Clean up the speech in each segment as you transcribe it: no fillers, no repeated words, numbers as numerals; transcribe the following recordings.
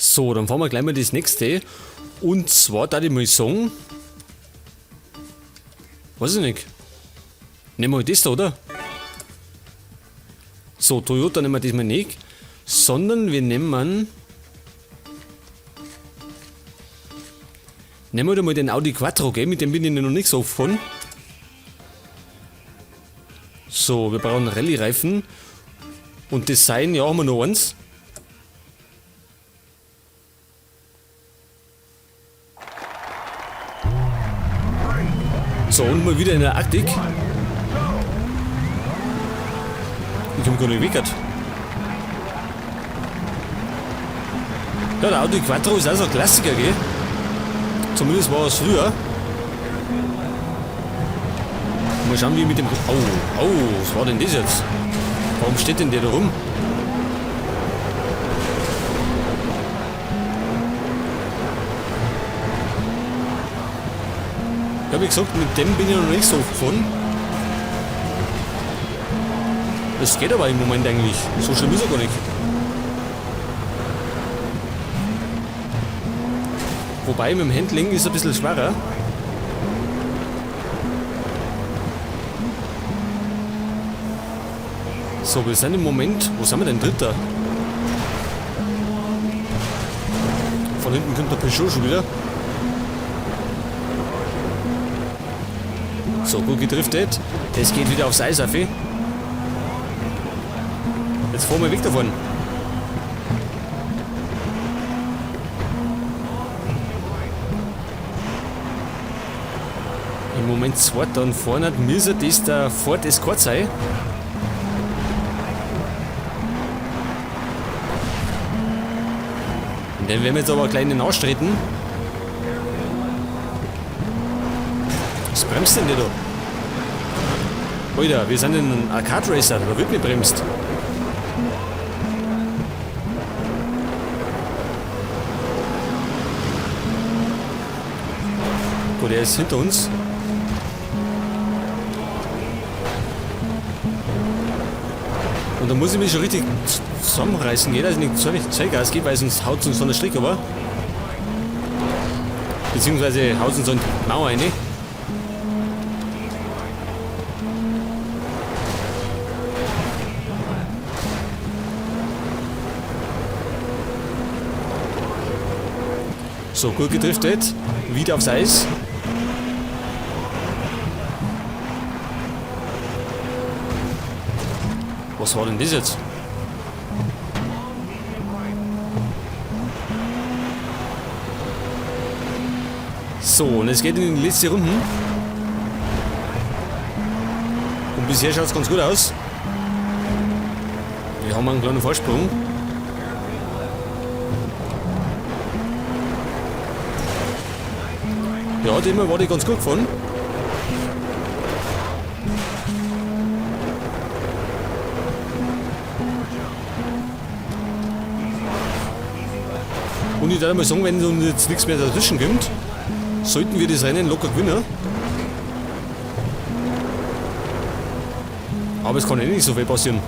So, dann fahren wir gleich mal das nächste. Und zwar, da ich mal sagen. Weiß ich nicht. Nehmen wir das da, oder? So, Toyota nehmen wir diesmal nicht. Sondern wir nehmen. Nehmen wir mal den Audi Quattro, gell? Mit dem bin ich noch nicht so gefahren. So, wir brauchen Rallye-Reifen. Und Design, ja, haben wir noch eins. So, und mal wieder in der Arktik. Ich hab gar nicht weggehört. Ja, der Audi Quattro ist auch so ein Klassiker, gell? Zumindest war es früher. Mal schauen, wie mit dem... Oh, oh, was war denn das jetzt? Warum steht denn der da rum? Ja, wie gesagt, mit dem bin ich noch nicht so gefahren. Das geht aber im Moment eigentlich. So schlimm ist er gar nicht. Wobei mit dem Handling ist er ein bisschen schwerer. So, wir sind im Moment. Wo sind wir denn? Dritter? Von hinten kommt der Peugeot schon wieder. So, gut gedriftet. Das geht wieder aufs Eis, auf. Jetzt fahren wir weg davon. Im Moment zweiter und vorne müsste das der Ford Escort sein. Und den werden wir jetzt aber gleich in den Arsch treten. Was bremst denn der da? Alter, wir sind ein Arcade Racer, da wird gebremst. Gut, er ist hinter uns. Und da muss ich mich schon richtig zusammenreißen, geht, also nicht so richtig Zeitgas gebe, weil sonst haut es uns von der Strecke, aber. Beziehungsweise haut uns so in die Mauer rein. So, gut gedriftet. Wieder aufs Eis. Was war denn das jetzt? So, und es geht in die letzte Runde. Und bisher schaut es ganz gut aus. Wir haben einen kleinen Vorsprung. Ja, dem war die ganz gut gefahren. Und ich würde mal sagen, wenn uns jetzt nichts mehr dazwischen kommt, sollten wir das Rennen locker gewinnen. Aber es kann eh nicht so viel passieren.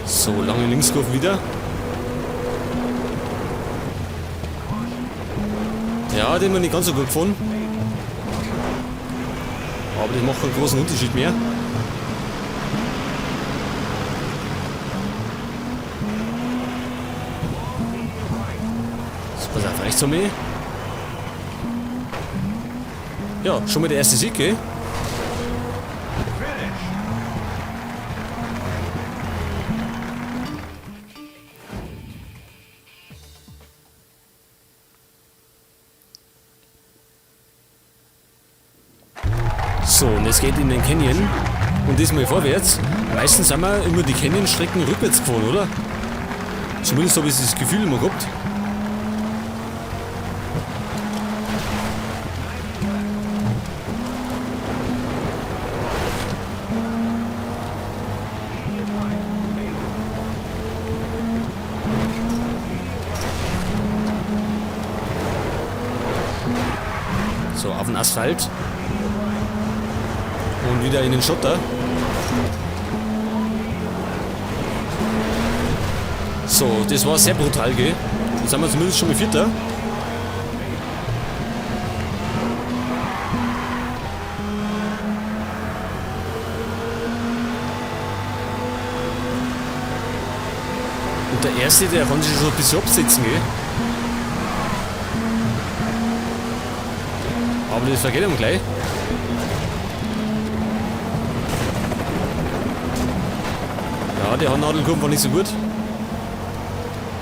So, lange Linkskurve wieder. Ja, den haben wir nicht ganz so gut gefunden. Aber das macht keinen großen Unterschied mehr. So, pass auf, rechts um mich. Ja, schon mal der erste Sieg, gell? So, und es geht in den Canyon. Und diesmal vorwärts. Meistens sind wir immer die Canyon-Strecken rückwärts gefahren, oder? Zumindest habe ich das Gefühl immer gehabt. So, auf den Asphalt. Und wieder in den Schotter. So, das war sehr brutal, gell? Jetzt sind wir zumindest schon mal Vierter. Und der Erste, der kann sich schon ein bisschen absetzen, gell? Aber das vergeht ihm gleich. Ja, die Haarnadelkurve war nicht so gut.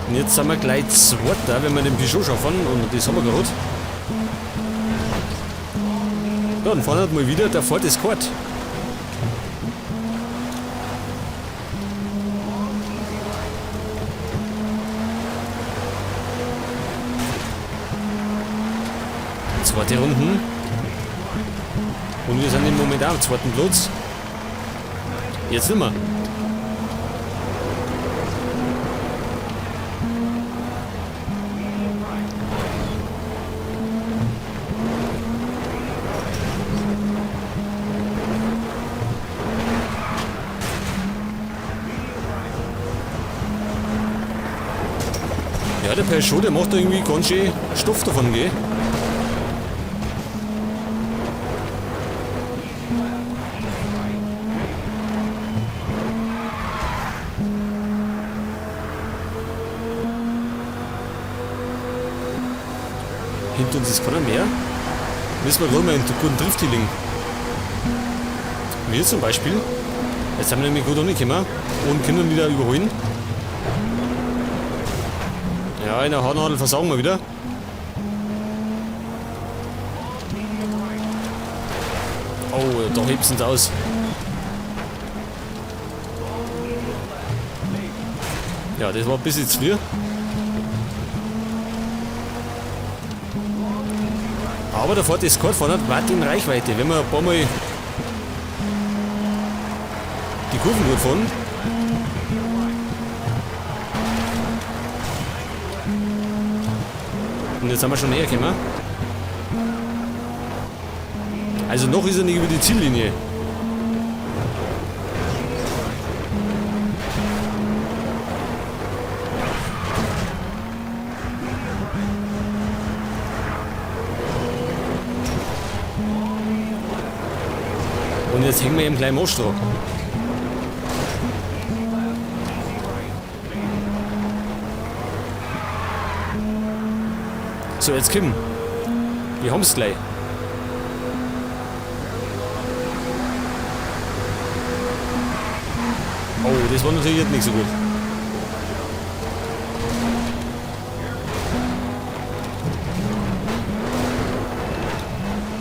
Und jetzt sind wir gleich Zweiter, wenn wir den Peugeot schaffen. Und das haben wir gerade. Ja, dann fahren wir mal wieder der Ford Escort. Zweite Runden. Und wir sind im Moment auch am zweiten Platz. Jetzt nicht mehr. Ja, der Peugeot, der macht da irgendwie ganz schön Stoff davon, gell? Hinter uns ist keiner mehr. Müssen wir gerade mal einen guten Drift hinlegen. Wir zum Beispiel. Jetzt sind wir nämlich gut angekommen und können wieder überholen. Ja, in der Haarnadel versagen wir wieder. Oh, da hebt's uns aus. Ja, das war ein bisschen zu früh. Aber der Ford Escort vorne weit in Reichweite, wenn wir ein paar Mal die Kurven gut fahren. Und jetzt sind wir schon näher gekommen. Also noch ist er nicht über die Ziellinie. Und jetzt hängen wir eben gleich im Arsch dran. So, jetzt komm. Wir haben's gleich. Oh, das war natürlich jetzt nicht so gut.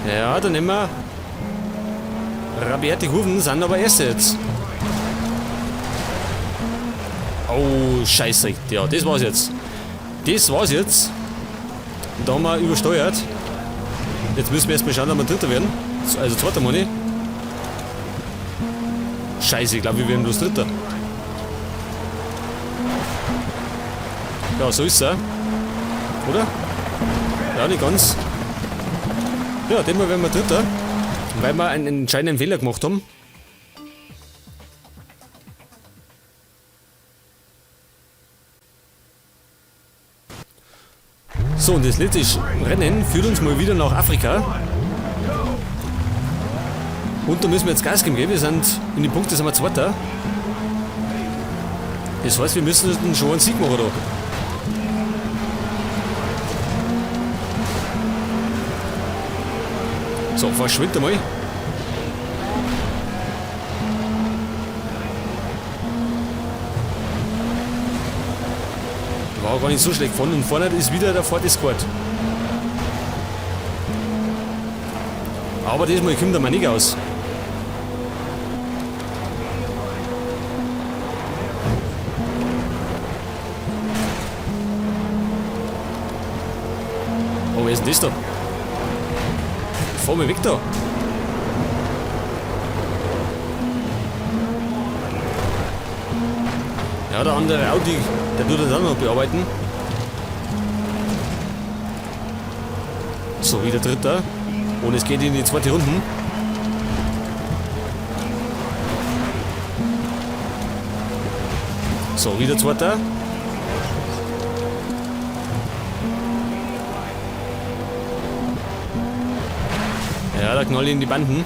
Ja, dann nehmen wir rabiate Kurven, sind aber erst jetzt. Oh, scheiße. Ja, das war's jetzt. Das war's jetzt. Und da haben wir übersteuert. Jetzt müssen wir erstmal schauen, dass wir Dritter werden. Also Zweiter, meine ich. Scheiße, ich glaube, wir werden bloß Dritter. Ja, so ist es auch. Oder? Ja, nicht ganz. Ja, diesmal werden wir Dritter. Weil wir einen entscheidenden Fehler gemacht haben. So, und das letzte Rennen führt uns mal wieder nach Afrika. Und da müssen wir jetzt Gas geben, gell? Wir sind in den Punkten, sind wir Zweiter. Das heißt, wir müssen schon einen Sieg machen da. So, verschwind einmal. War gar nicht so schlecht gefahren. Und vorne ist wieder der Ford Escort. Aber diesmal kommt er mal nicht aus. Oh, wer ist denn das da? Fahr mal weg da. Ja, der andere Audi, der tut das auch noch bearbeiten. So, wieder Dritter. Und es geht in die zweite Runde. So, wieder zweiter. Ja, da knallen in die Banden.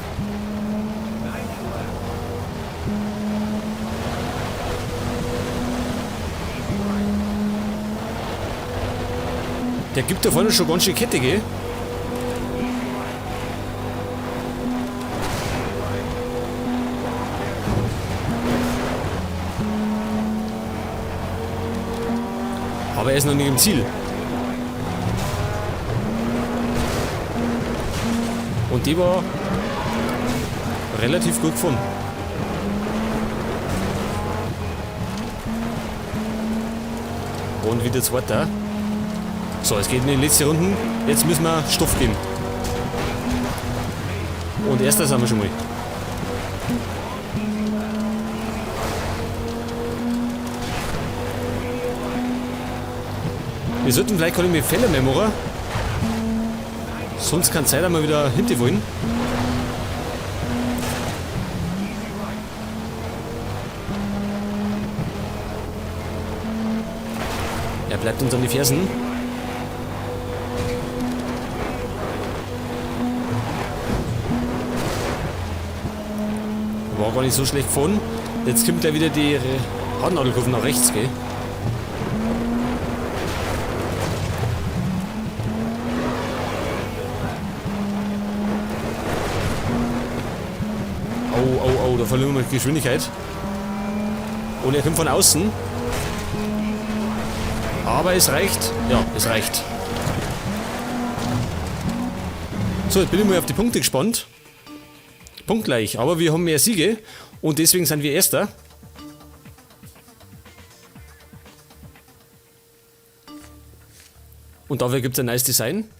Der gibt da vorne schon ganz schön Kette, gell? Aber er ist noch nicht im Ziel. Und die war relativ gut gefunden. Und wieder zweiter. So, es geht in die letzte Runde. Jetzt müssen wir Stoff geben. Und erster sind wir schon mal. Wir sollten vielleicht keine mehr Fälle mehr machen. Sonst kann es sein, dass wir wieder hinter wollen. Er bleibt uns an die Fersen. War gar nicht so schlecht gefahren. Jetzt kommt gleich wieder die Hartnadelkurve nach rechts, gell? Oh, oh, oh, da verlieren wir Geschwindigkeit. Und er kommt von außen. Aber es reicht. Ja, es reicht. So, jetzt bin ich mal auf die Punkte gespannt. Punktgleich, aber wir haben mehr Siege und deswegen sind wir Erster. Und dafür gibt's ein nice Design.